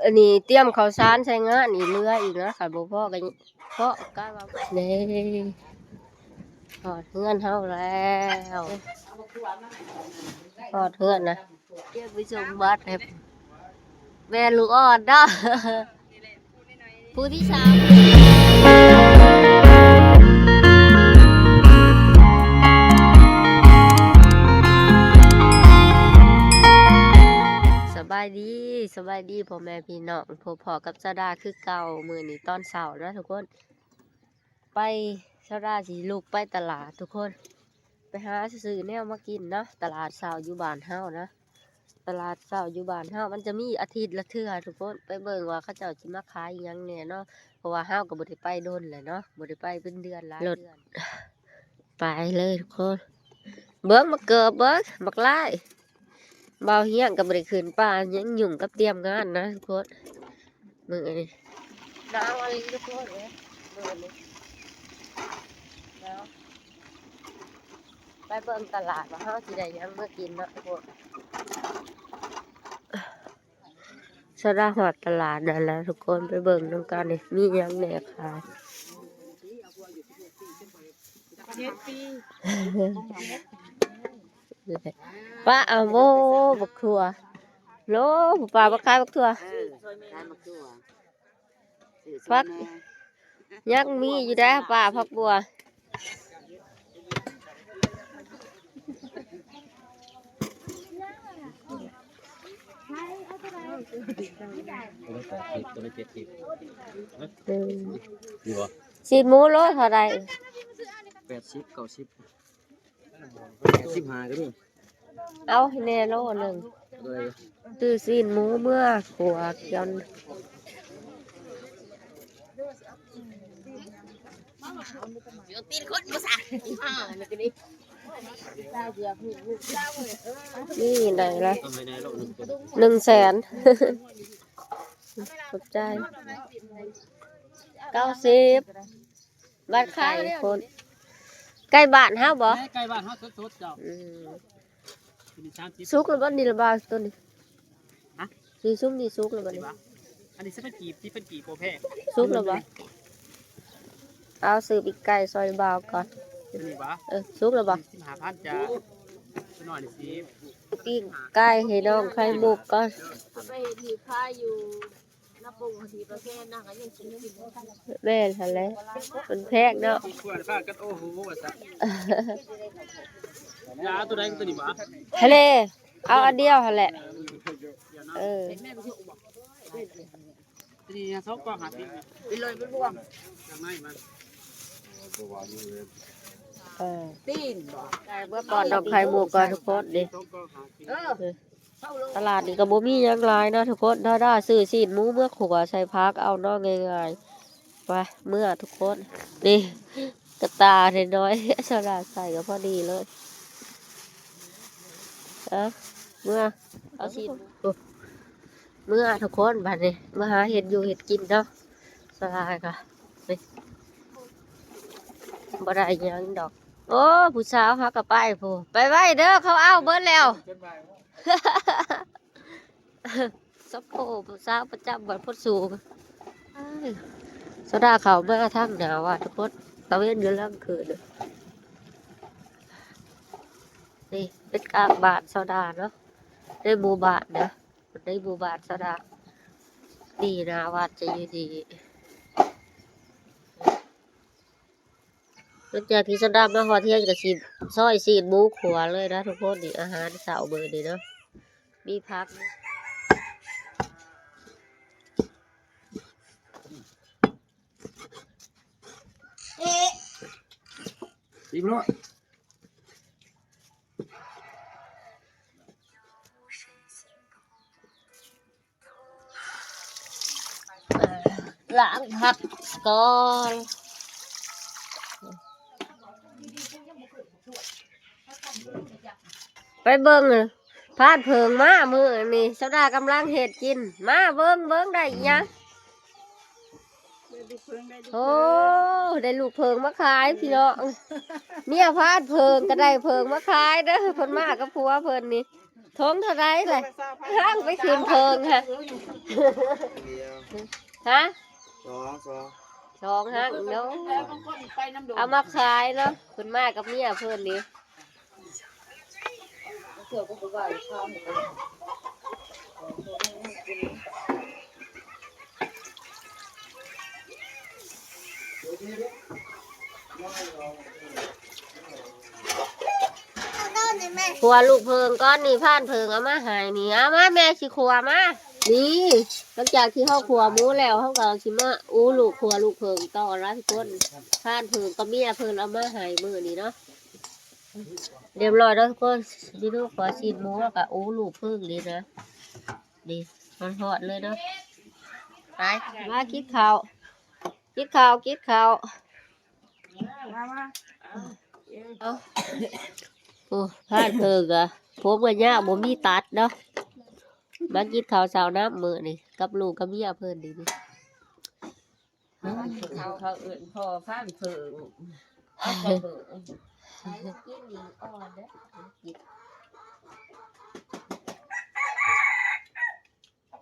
ອັນນີ້ຕຽມເຂົ້າສານໃສ່ງານອີກ ເຫຼືອອີກນະ ຄັນບໍ່ພໍກໍເພາະກະວ່າ ນີ້ ຮອດເຮືອນເຮົາແລ້ວ ຮອດເຮືອນນະ ຕຽມໄປສົ່ງບັດໃຫ້ແມ່ລູກອ່ອນເນາະ. ຜູ້ທີສາມ ສະບາຍດີ ສະບາຍດີພໍ່ແມ່ພີ່ນ້ອງ ພົບພໍ້ກັບສາວດາຄືເກົ່າ. ມື້ນີ້ຕອນເຊົ້າເນາະທຸກຄົນ ໄປ ສາວດາຊິລຸກໄປຕະຫຼາດທຸກຄົນ ໄປຫາຊື້ແນວມາກິນເນາະ ຕະຫຼາດເຊົ້າຢູ່ບ້ານເຮົານະ. ຕະຫຼາດເຊົ້າຢູ່ບ້ານເຮົາມັນຈະມີອາທິດລະເທື່ອທຸກຄົນ ໄປເບິ່ງວ່າເຂົາເຈົ້າຊິມາຂາຍອີ່ຫຍັງແດ່ເນາະ ເພາະວ່າເຮົາກໍບໍ່ໄດ້ໄປດົນແລ້ວເນາະ ບໍ່ໄດ້ໄປເປັນເດືອນຫຼາຍເດືອນ. ໄປເລີຍທຸກຄົນ ເບິ່ງບັກເກີບ ເບິ່ງບັກຫຼາຍ ບ່າວຮຽງກໍບໍ່ໄດ້ຂຶ້ນປ່າ ຍັງຫຍຸ້ງກັບຕຽມງານນະທຸກຄົນ. ມື້ນີ້ໜາວອີ່ຫຼີທຸກຄົນເອີຍ ມື້ນີ້ໜາວ. ໄປເບິ່ງຕະຫຼາດວ່າເຮົາຊິໄດ້ຫຍັງມາກິນເນາະທຸກຄົນ. ສາວດາຮອດຕະຫຼາດນັ້ນແລ້ວທຸກຄົນ ໄປເບິ່ງນຳກັນນີ້ ມີຫຍັງແດ່ຂາຍ. ເຈັດປີ ປ້າ ເອົາ ໂອ້ ບັກຖົ່ວ ໂລ ປ້າມາຂາຍບັກຖົ່ວ ເອີ ຂາຍບັກຖົ່ວ ຜັກ ຍັງມີຢູ່ເດ້ປ້າ ຜັກບົວ. ໂຕລະແປດສິບ ໂຕລະເຈັດສິບ ເອີ ນີ້ບໍ່ ຊີ້ນໝູໂລເທົ່າໃດ? ແປດສິບ ເກົ້າສິບ ແປດສິບຫ້າກໍມີ ເອົາໃຫ້ແດ່ໂລໜຶ່ງ ເອີ ຊື້ຊີ້ນໝູເມືອຂົ້ວກ່ອນ. ຕີນຄົນບໍ່ສະ ອີຫ່ານີ້ກໍດີ ນີ້ໄດ້ລະ ໜຶ່ງແສນ ຂອບໃຈ ເກົ້າສິບ. ບ້ານໃຄຄົນ ໃກ້ບ້ານເຮົາບໍ່? ໃກ້ບ້ານເຮົາສົດໆ ເຈົ້າ. ອືມ ໂຕນີ້ສາມສິບ ສຸກແລ້ວບໍ່ນີ້ລະບ່າວ ໂຕນີ້? ຮະ? ນີ້ຊຸມນີ້ສຸກແລ້ວບໍ່ນີ້? ອັນນີ້ສິບພັນກີບ ສິບພັນກີບບໍ່ແພງ. ສຸກແລ້ວບໍ່? ເອົາຊື້ປີ້ງໄກ່ຊ່ອຍບ່າວກ່ອນ. ອັນນີ້ບໍ່? ເອີ ສຸກແລ້ວບໍ່? ສິບຫ້າພັນຈ້າ ນ້ອຍນີ້ສິບ ປີ້ງໄກ່ໃຫ້ນ້ອງໄຂ່ມຸກກ່ອນ ເອົາໄປເຮັດຫີບຂາຍຢູ່ ແມ່ນຫັ້ນແຫຼະ ມັນແພງເນາະ. ຢາຕົວໃດຕົວນີ້ຫວາ? ທະເລ ເອົາອັນດຽວຫັ້ນແຫຼະ. ເອີ ຕົວນີ້ສອງກ່ອງຫ້າສິບ ເປັນເລີຍ ເປັນບ່ວງ ຈາກໃນມັນ ເອີ ຕີນບໍ່ ໄດ້ເບິ່ງກ່ອນ ດອກໄຂ່ມຸກກ່ອນທຸກຄົນເດ້. ເອີ ຕະຫຼາດນີ້ກໍບໍ່ມີຫຍັງຫຼາຍເນາະທຸກຄົນ ດາດາຊື້ຊີ້ນໝູເມືອຂົ້ວໃສ່ຜັກເອົາເນາະ ງ່າຍໆ. ໄປເມືອທຸກຄົນ ນີ້ກະຕ່ານ້ອຍໆ ສາວດາໃສ່ກໍພໍດີເລີຍ. ເອົາເມືອ ເອົາຊີ້ນ ເມືອທຸກຄົນ ບາດນີ້ເມືອຫາເຮັດຢູ່ເຮັດກິນເນາະ. ສາວດາກໍ ນີ້ ບໍ່ໄດ້ຫຍັງດອກ. ໂອ້ ຜູ້ສາວເຮົາກໍໄປພຸ້ນ ໄປໄວເດີ ເຂົາເອົາເບິດແລ້ວ. ສະໂພກຜູ້ສາວປະຈຳບ້ານໂພນສູງ. ສາວດາເຂົ້າມາທາງໜ້າວັດທຸກຄົນ ຕາເວັນຢູ່ຫຼັງຄືນ. ນີ້ເປັນກາງບ້ານສາວດາເນາະ ໃນໝູ່ບ້ານນະ ໃນໝູ່ບ້ານສາວດາ. ນີ້ໜ້າວັດຈະຢູ່ທີ່ ຫຼັງຈາກທີ່ສາວດາມາຮອດເຮືອນກໍຊິຊອຍຊີ້ນໝູຂົ້ວເລີຍນະທຸກຄົນ. ນີ້ອາຫານເຊົ້າມື້ນີ້ເນາະ ມີຜັກ ເອະ ອີກແລ້ວ. ລ້າງຜັກກ່ອນ ໄປເບິ່ງພານເຜິ້ງມາມື້ນີ້ ສາວດາກຳລັງເຮັດກິນ ມາເບິ່ງ ເບິ່ງໄດ້ອີ່ຫຍັງ. ໂອ້ ໄດ້ລູກເຜິ້ງມາຂາຍພີ່ນ້ອງ ເມຍພານເຜິ້ງກໍໄດ້ເຜິ້ງມາຂາຍເດີ ເພິ່ນມາກັບຜົວເພິ່ນນີ້. ຖົງເທົ່າໃດລະ? ຫ້າງໄປຂຶ້ນເທິງຮະ. ຮະ? ສອງ ສອງ ສອງຫ້າງເນາະ. ເອົາມາຂາຍເນາະ. ເພິ່ນມາກັບເມຍເພິ່ນນີ້. ຂົ້ວລູກເຜິ້ງກ່ອນນີ້ ພານເຜິ້ງເອົາມາໃຫ້ນີ້. ເອົາມາ ແມ່ຊິຂົ້ວມາ. ນີ້ ຫຼັງຈາກທີ່ເຮົາຂົ້ວໝູແລ້ວ ເຮົາກໍຊິມາອູລູກ ຂົ້ວລູກເຜິ້ງຕໍ່ລະທຸກຄົນ. ພານເຜິ້ງກັບເມຍເພິ່ນເອົາມາໃຫ້ມື້ນີ້ເນາະ. ຮຽບຮ້ອຍແລ້ວທຸກຄົນ. ເມນູຂົ້ວຊີ້ນໝູ ແລ້ວກໍອູລູກເຜິ້ງນີ້ນະ. ນີ້ ຮ້ອນໆເລີຍເນາະ. ໄປ ມາກິນເຂົ້າ ກິນເຂົ້າ ກິນເຂົ້າ. ມາ ມາ ເອົາ ໂອ້ ພານເຜິ້ງກະ ຜົມກະຍາວ ບໍ່ມີຕັດເນາະ. ມາກິນເຂົ້າເຊົ້ານຳມື້ນີ້ ກັບລູກກັບເມຍເພິ່ນນີ້. ເຂົາ ເຂົາເອີ້ນພໍ່ພານເຜິ້ງ ເອົາພໍ່ເຜິ້ງ.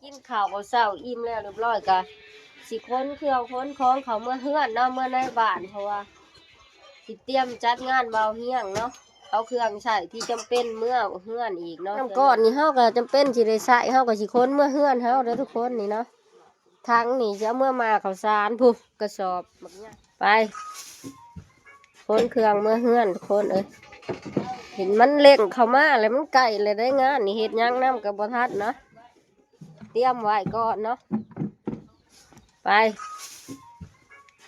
ກິນເຂົ້າເຊົ້າອີ່ມແລ້ວຮຽບຮ້ອຍ ກະຊິຂົນເຄື່ອງຂົນຂອງເຂົ້າເມືອເຮືອນເນາະ ເມືອໃນບ້ານ ເພາະວ່າຊິຕຽມຈັດງານບ່າວຮຽງເນາະ. ເອົາເຄື່ອງໃຊ້ທີ່ຈຳເປັນເມືອເຮືອນອີກເນາະ. ນ້ຳກ້ອນນີ້ເຮົາກໍຈຳເປັນຊິໄດ້ໃຊ້ ເຮົາກໍຊິຂົນເມືອເຮືອນເຮົາເດີທຸກຄົນນີ້ເນາະ. ຖັງນີ້ຊິເອົາເມືອໝ່າເຂົ້າສານພຸ້ນ ກະສອບບັກໃຫຍ່. ໄປ ຂົນເຄື່ອງເມືອເຮືອນທຸກຄົນເອີຍ. ເຫັນມັນເລັ່ງເຂົ້າມາແລ້ວ ມັນໃກ້ແລ້ວໄດ໋ງານນີ້ ເຮັດຫຍັງນຳກໍບໍ່ທັນເນາະ. ຕຽມໄວ້ກ່ອນເນາະ. ໄປ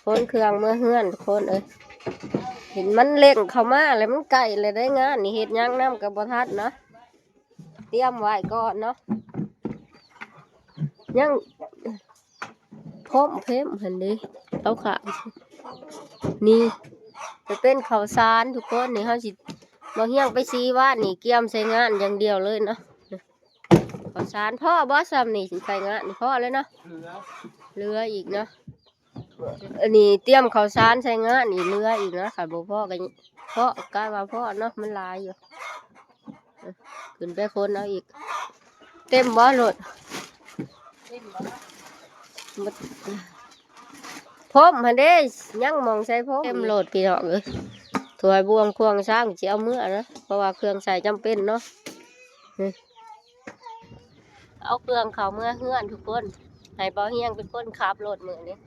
ຂົນເຄື່ອງເມືອເຮືອນທຸກຄົນເອີຍ. ເຫັນມັນເລັ່ງເຂົ້າມາແລ້ວ ມັນໃກ້ແລ້ວໄດ໋ງານນີ້ ເຮັດຫຍັງນຳກໍບໍ່ທັນເນາະ. ຕຽມໄວ້ກ່ອນເນາະ. ຍັງພົມເພັມຫັ້ນເດ້ ເອົາຂ້າງນີ້ຈະເປັນເຂົ້າສານທຸກຄົນ. ນີ້ເຮົາຊິ ບ່າວຮຽງໄປສີວານນີ້ ກຽມໃສ່ງານຢ່າງດຽວເລີຍເນາະ. ເຂົ້າສານພໍບໍ່ ຊ່ຳນີ້ຊິໃສ່ງານພໍເລີຍເນາະ. ເຫຼືອ ເຫຼືອອີກເນາະ. ອັນນີ້ຕຽມເຂົ້າສານໃສ່ງານນີ້ເຫຼືອອີກເນາະ. ຄັນບໍ່ພໍກໍພໍ ກະວ່າພໍເນາະ ມັນຫຼາຍຢູ່. ເອີ ຂຶ້ນໄປຂົນເອົາອີກ. ເຕັມບໍ່ລົດ? ເຕັມບໍ່? ພົມຫັ້ນເດ້ ຍັງໝ່ອງໃສ່ພົມ ເຕັມລົດພີ່ນ້ອງເອີຍ. ຖ້ວຍບ່ວງຄວງຊາມຊິເອົາເມືອນະ ເພາະວ່າເຄື່ອງໃຊ້ຈຳເປັນເນາະ. ເອົາເຄື່ອງເຂົ້າເມືອເຮືອນທຸກຄົນ ໃຫ້ບ່າວຮຽງເປັນຄົນຂັບລົດມື້ນີ້.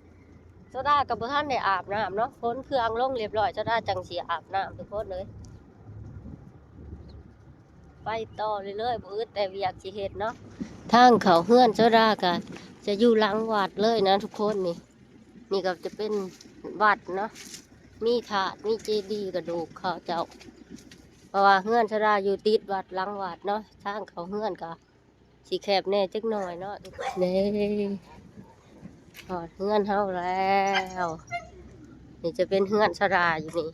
ໂຊດາກໍບໍ່ທັນໄດ້ອາບນ້ຳເນາະ ຂົນເຄື່ອງລົງຮຽບຮ້ອຍ ໂຊດາຈັ່ງຊິອາບນ້ຳທຸກຄົນເອີຍ. ໄປຕໍ່ເລື້ອຍໆ ບໍ່ອຶດແຕ່ວຽກຊິເຮັດເນາະ. ທາງເຂົ້າເຮືອນໂຊດາກໍຈະຢູ່ຫຼັງວັດເລີຍນະທຸກຄົນ. ນີ້ ນີ້ກໍຈະເປັນວັດເນາະ ມີທາດ ມີເຈດີກະດູກເຂົາເຈົ້າ ເພາະວ່າເຮືອນໂຊດາຢູ່ຕິດວັດ ຫຼັງວັດເນາະ. ທາງເຂົ້າເຮືອນກໍ ຊິແຄບແດ່ຈັກໜ້ອຍເນາະ. ນີ້ ຮອດເຮືອນເຮົາແລ້ວ. ນີ້ຈະເປັນເຮືອນຊະລາຢູ່ນີ້.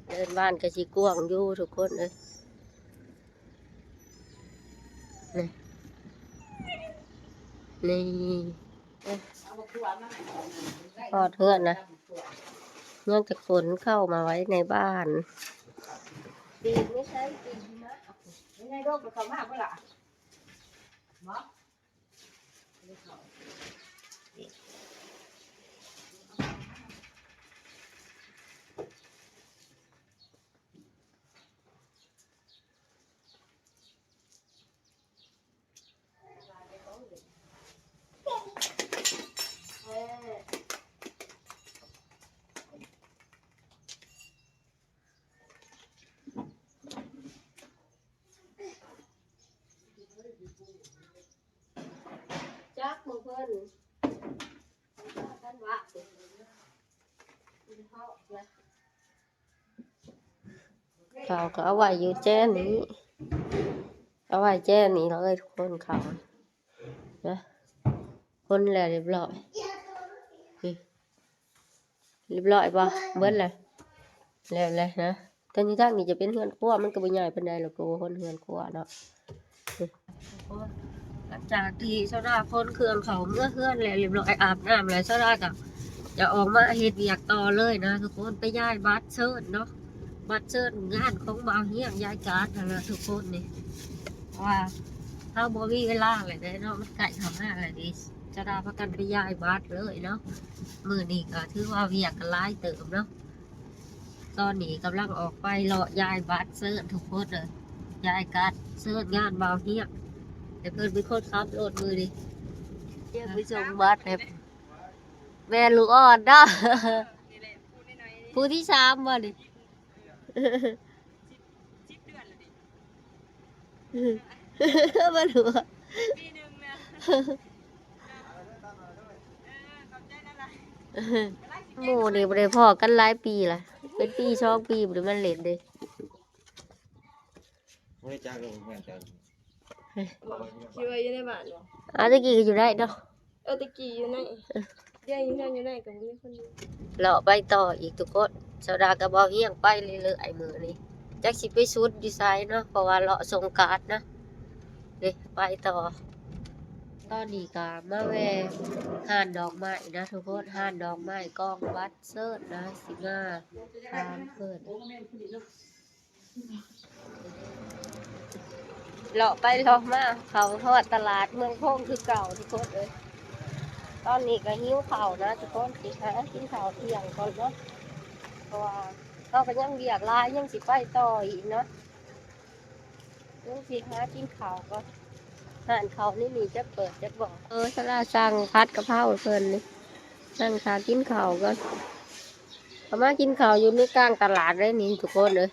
ເດີ່ນບ້ານກໍຊິກວ້າງຢູ່ທຸກຄົນເອີຍ. ນີ້ ນີ້ ຮອດເຮືອນນະ. ຍັງຈະຂົນເຂົ້າມາໄວ້ໃນບ້ານ. ປີນໄປໃສ? ປີນຫິມະ. ເປັນໄງ ໂດມ ເຂົ້າມາບໍ່ລະ? ຈັກຂອງເພິ່ນ ເຂົາກໍເອົາໄວ້ຢູ່ແຈນີ້ ເອົາໄວ້ແຈນີ້ເລີຍທຸກຄົນ. ເຂົານະ ຄົນແລ້ວຮຽບຮ້ອຍ. ຮຽບຮ້ອຍບໍ່? ເບິດແລ້ວ ແລ້ວແຫຼະນະ. ແຕ່ນີ້ທາງນີ້ຈະເປັນເຮືອນຄົວ ມັນກໍບໍ່ໃຫຍ່ປານໃດດອກ ໂຕຄົນເຮືອນຄົວເນາະ. ຫຼັງຈາກທີ່ຊາວດາຂົນເຄື່ອງເຂົ້າເມືອເຮືອນແລ້ວຮຽບຮ້ອຍ ອາບນ້ຳແລ້ວ ຊາວດາກໍຈະອອກມາເຮັດວຽກຕໍ່ເລີຍນະທຸກຄົນ. ໄປຍ້າຍບັດເຊີນເນາະ ບັດເຊີນງານຂອງບ່າວຮຽງ ຍ້າຍກາດຫັ້ນນະທຸກຄົນ. ນີ້ ເພາະວ່າເຮົາບໍ່ມີເວລາແລ້ວເດ້ເນາະ ມັນໃກ້ເຂົ້າມາແລ້ວເດ້ ຈະໄດ້ພາກັນໄປຢາຍບັດເລີຍເນາະ. ມື້ນີ້ກໍຖືວ່າວຽກກໍຫຼາຍເຕີບເນາະ. ຕອນນີ້ກຳລັງອອກໄປເລາະຢາຍບັດເຊີນທຸກຄົນເດີ ຢາຍກາດເຊີນງານບ່າວຮຽງ ແຕ່ເພິ່ນເປັນຄົນຂັບລົດມື້ນີ້ ຮຽງໄປສົ່ງບັດໃຫ້ແມ່ລູກອ່ອນເນາະ. ຜູ້ທີສາມບໍ່ນີ້? ບໍ່ຮູ້ ປີໜຶ່ງແລ້ວ ເອີ ຂອບໃຈຫຼາຍໆ. ໝູ່ນີ້ບໍ່ໄດ້ພໍ້ກັນຫຼາຍປີລະ ເປັນປີສອງປີບໍ່ໄດ້ມາຫຼິ້ນເດ້. ບໍ່ໄດ້ຈັກເລີຍເຮືອນເຈົ້າ ຄິດວ່າຢູ່ໃນບ້ານບໍ່? ອາ ຕະກີ້ກໍຢູ່ໃນເນາະ. ເອີ ຕະກີ້ຢູ່ໃນ ດຽວນີ້ເຮືອນຢູ່ໃນກໍບໍ່ມີຄົນຢູ່. ເລາະໄປຕໍ່ອີກທຸກຄົນ ສາວດາກັບບ່າວຮຽງໄປເລື້ອຍໆມື້ນີ້ ຈັກຊິໄປສຸດຢູ່ໃສເນາະ ເພາະວ່າເລາະສົ່ງກາດນະ. ເດ້ ໄປຕໍ່ ຕອນນີ້ກໍມາແວ່ຮ້ານດອກໄມ້ນະທຸກຄົນ ຮ້ານດອກໄມ້ກອງບັດເຊີນນະ ຊິມາຖາມເພິ່ນ. ເລາະໄປເລາະມາ ເຂົ້າຮອດຕະຫຼາດເມືອງໂພງຄືເກົ່າທຸກຄົນເອີຍ. ຕອນນີ້ກໍຫິວເຂົ້ານະທຸກຄົນ ຊິຫາກິນເຂົ້າທ່ຽງກ່ອນເນາະ ເພາະວ່າເຮົາກໍຍັງວຽກຫຼາຍ ຍັງຊິໄປຕໍ່ອີກເນາະ. ຍັງຊິຫາກິນເຂົ້າກ່ອນ ຮ້ານເຂົ້າໃນນີ້ຈັກເປີດຈັກບໍ່. ເອີ ສາລາສັ່ງຜັດກະເພົາໃຫ້ເພິ່ນນີ້ ນັ່ງຖ້າກິນເຂົ້າກ່ອນ. ເຂົ້າມາກິນເຂົ້າຢູ່ໃນກາງຕະຫຼາດເລີຍນີ້ທຸກຄົນເອີຍ.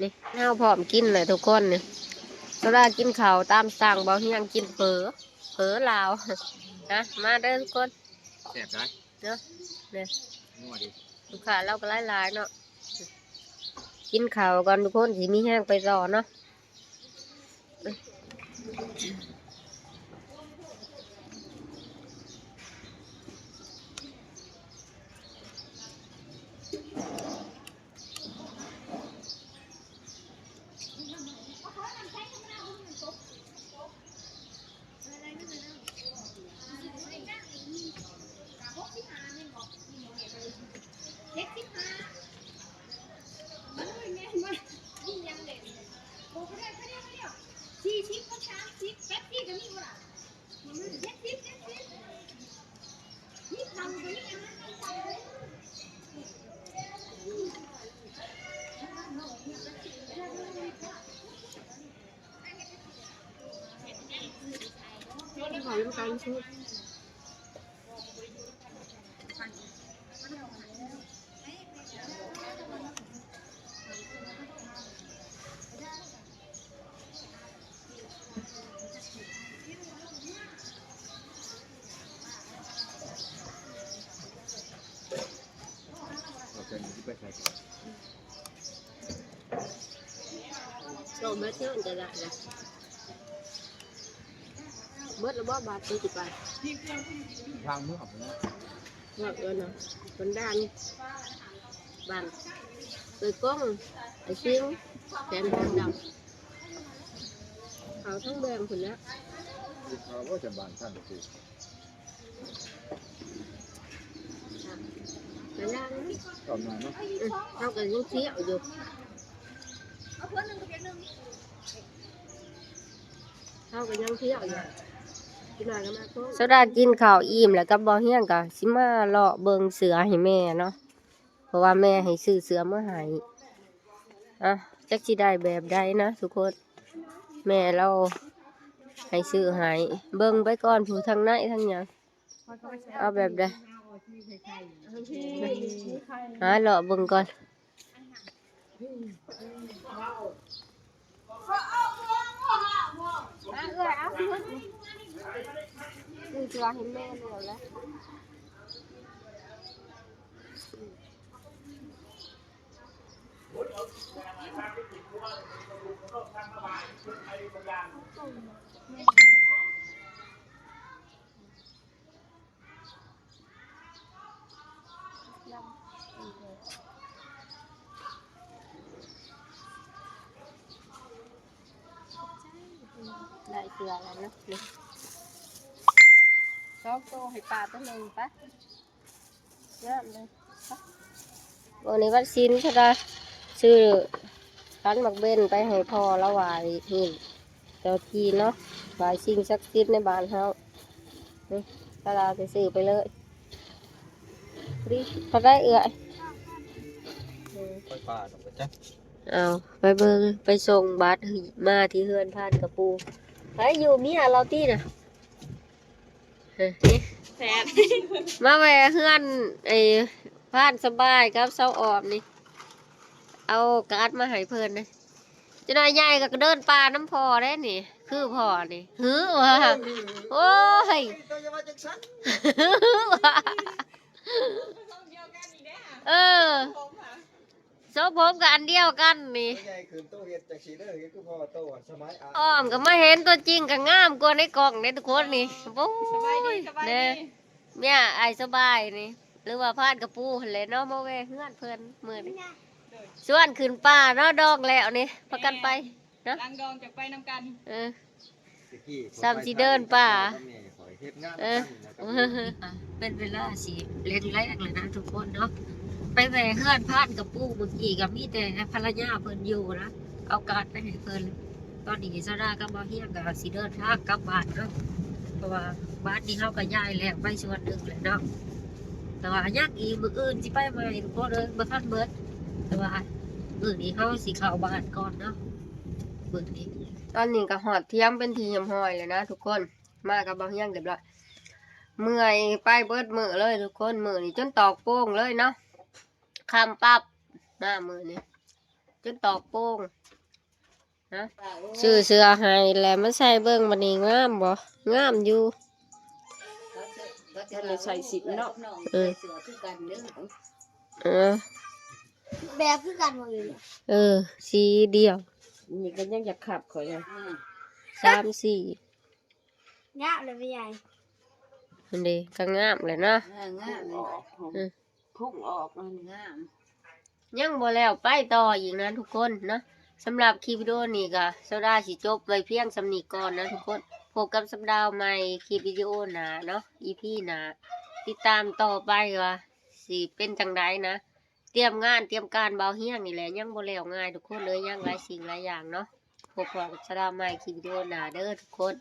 ນີ້ເຮົາພ້ອມກິນແລ້ວທຸກຄົນນີ້ ສາລາກິນເຂົ້າຕາມສັ່ງ ບ່າວຮຽງກິນເຝີ ເຝີລາວນະ. ມາເດີທຸກຄົນ ແຊບຫຼາຍເນາະ. ນີ້ ນົວດີ ລູກຄ້າລາວກໍຫຼາຍໆເນາະ. ກິນເຂົ້າກ່ອນທຸກຄົນ ຊິມີແຮງໄປຕໍ່ເນາະ. ໂຕເບິດເທື່ອນກໍໄດ້ລະ. ເບິດແລ້ວບໍ່ບາດ ຊິໄປ ທາງເມືອງເນາະ ເມືອງເອີ້ນນະ ບັນດານ ບ້ານເອື້ອຍກົງ ອ້າຍສິງ ແຂວງທາງດຳ ເຂົ້າທາງແບງພຸ້ນແຫຼະ. ເຂົາບໍ່ຈະບ້ານທ່ານຄື ໄປລາງ ຕອນນັ້ນເນາະ ເອີ ເຮົາກໍຍັງທ່ຽວຢູ່ ເຮົາກໍຍັງທ່ຽວຢູ່ ກິນໜ້ອຍກໍມາໂພດ. ສາວດາກິນເຂົ້າອີ່ມແລ້ວກັບບ່າວຮຽງກໍຊິມາເລາະເບິ່ງເສື້ອໃຫ້ແມ່ເນາະ ເພາະວ່າແມ່ໃຫ້ຊື້ເສື້ອມາໃຫ້ ອະ ຈັກຊິໄດ້ແບບໃດນະທຸກຄົນ ແມ່ລາວໃຫ້ຊື້ໃຫ້ ເບິ່ງໄປກ່ອນ ຜູ້ທາງໃນທາງຫຍັງ ເອົາແບບໃດ ຫາເລາະເບິ່ງກ່ອນ. ມາເອື້ອຍ ເອົາ ຊື້ເສື້ອໃຫ້ແມ່ແລ້ວລະ. ໄດ້ເສື້ອແລ້ວເນາະ ນີ້ ສອງໂຕໃຫ້ປ້າໂຕໜຶ່ງ ໄປ ງາມເລີຍ. ມື້ນີ້ວັນສິນ ສາວດາຊື້ຂັນໝາກເບັນໄປໃຫ້ພໍ່ລາວໄຫວ້ຫີນ ເຈົ້າທີ່ເນາະ ຫຼາຍສິ່ງສັກສິດໃນບ້ານເຮົາ. ນີ້ ຕະຫຼາດຊື້ໄປເລີຍ. ເທົ່າໃດເອື້ອຍ? ໄປປ່າດອກໄປຈັກ. ເອົາ ໄປເບິ່ງ ໄປສົ່ງບັດ ມາທີ່ເຮືອນພານກະປູ. ໃຜຢູ່ເມຍລາວຕິນະ? ເອີ ແຊບ ມາແວ່ເຮືອນໄອ້ພານສະບາຍກັບສາວອອມນີ້ ເອົາກາດມາໃຫ້ເພິ່ນນະ. ຈັກໜ້ອຍໃຫຍ່ກໍເດີນປ່ານຳພໍ່ເດ້ນີ້ ຄືພໍ່ນີ້. ຫືອວ່າ ໂອ້ຍ ເອີ ຊົງຜົມກໍອັນດຽວກັນນີ້. ໃຫຍ່ຂຶ້ນໂຕເຮັດຈັ່ງຊີ້ເດີ ຄືພໍ່ໂຕສະໄໝ ອ້ອມກໍມາເຫັນຕົວຈິງກໍງາມກວ່າໃນກ້ອງເດ້ທຸກຄົນນີ້. ໂອ້ຍ ສະບາຍດີ ສະບາຍດີ ເມຍອ້າຍສະບາຍນີ້ ຫຼືວ່າພານກະປູຫັ້ນແຫຼະເນາະ ມາແວ່ເຮືອນເພິ່ນມື້ນີ້. ຊວນຂຶ້ນປ່າເນາະ ດອງແລ້ວນີ້ ພາກັນໄປເນາະ ຫຼັງດອງຈະໄປນຳກັນ. ເອີ ສ່ຳຊິເດີນປ່າ ເອີ ເປັນເວລາຊິແລງໆແລ້ວນະທຸກຄົນເນາະ. ໄປແວ່ເຮືອນພານກະປູມື້ກີ້ ກໍມີແຕ່ພັນລະຍາເພິ່ນຢູ່ນະ ເອົາກາດໄປໃຫ້ເພິ່ນ. ຕອນນີ້ສາວດາກັບບ່າວຮຽງກໍຊິເດີນທາງກັບບ້ານເນາະ ເພາະວ່າບ້ານນີ້ເຮົາກໍຍ້າຍແລ້ວໄປສ່ວນໜຶ່ງແລ້ວເນາະ ແຕ່ວ່າຍັງອີກ ມື້ອື່ນຊິໄປໃໝ່ທຸກຄົນເອີຍ ບໍ່ທັນເບິດ. ແຕ່ວ່າມື້ນີ້ເຮົາຊິເຂົ້າບ້ານກ່ອນເນາະ ມື້ນີ້. ຕອນນີ້ກໍຮອດຖຽງເປັນທີ່ຮຽບຮ້ອຍແລ້ວນະທຸກຄົນ ມາກັບບ່າວຮຽງຮຽບຮ້ອຍ. ເມື່ອຍໄປເບິດມື້ເລີຍທຸກຄົນ ມື້ນີ້ຈົນຕອກໂປ່ງເລີຍເນາະ ຄ່ຳປັບມາມື້ນີ້ ຈົນຕອກໂປ່ງນະ. ຊື້ເສື້ອໃຫ້ແລ້ວມາໃສ່ເບິ່ງ ບັດນີ້ງາມບໍ່? ງາມຢູ່. ບໍ່ໄດ້ໃສ່ສິ້ນເນາະ ເອີ ເອີ ແບບຄືກັນໝົດເລີຍ ເອີ ສີດຽວ. ນີ້ກໍຍັງຢາກຂັບຂ້ອຍເລີຍ ສາມສີ່ ງາມເລີຍແມ່ໃຫຍ່ ຫັ້ນເດ້ ກໍງາມແຫຼະເນາະ ເອີ ງາມ ພຸ້ງອອກ ພຸ້ງອອກ ງາມ. ຍັງບໍ່ແລ້ວ ໄປຕໍ່ອີກນະທຸກຄົນເນາະ. ສຳລັບຄລິບວິດີໂອນີ້ກໍສາວດາຊິຈົບໄວ້ພຽງສ່ຳນີ້ກ່ອນນະທຸກຄົນ. ພົບກັບສາວດາໃໝ່ຄລິບວິດີໂອໜ້າເນາະ ອີພີໜ້າ ຕິດຕາມຕໍ່ໄປວ່າຊິເປັນຈັ່ງໃດນະ. ຕຽມງານຕຽມການບ່າວຮຽງນີ້ແຫຼະ ຍັງບໍ່ແລ້ວງ່າຍທຸກຄົນເອີຍ ຍັງຫຼາຍສິ່ງຫຼາຍຢ່າງເນາະ. ພົບພໍ້ກັບສາວດາໃໝ່ຄລິບວິດີໂອໜ້າເດີທຸກຄົນ.